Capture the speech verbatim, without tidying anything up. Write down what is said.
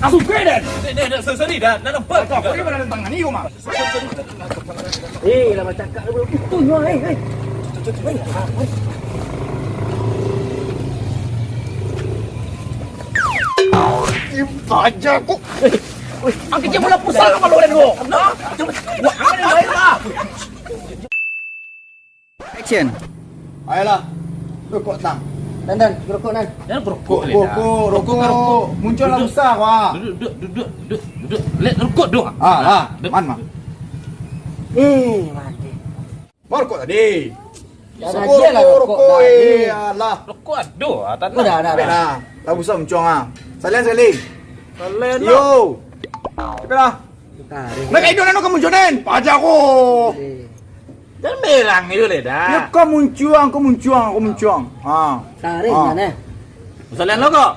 Asuh gai, Dan. Dek, dek, dek, sorry, sorry, Dan. Nan nampak. Macam apa ni, mana tentang ni, kau, Mak? Eh, lah macam kak dulu. Itu, yo, eh, eh. Paja kok. Ang kecil bola pusat lah kalau orang dua. Nah, cuma wah, ang ni lain lah. Action. Ayolah. Rokok tang. Dan, Dan, rokok, Dan. Dan rokok, Rokok, rokok, rokok. Muncul lah besar, wah. Duduk, duduk, duduk, duduk, duduk. Let rokok dong. Ah, lah. Man, mah. Eh, mati. Mau rokok tadi. Jangan Rokok, aja lah rokok, rokok, rokok tadi. Eh, alah. Rokok ado, ah, tak nak. Udah, dah, dah. Lah, lah besar muncuang, ah. Salian sekali. Salian lah. Yo. Cepat lah. Tarik. Nak kain dulu, nak kamu jodohin. Paja ko. Eh. Jangan berang itu, leh, dah. Ya, kau muncuang, kau muncuang, kau muncuang. Ha. Tarik, ha. Mana? Salian lo kok.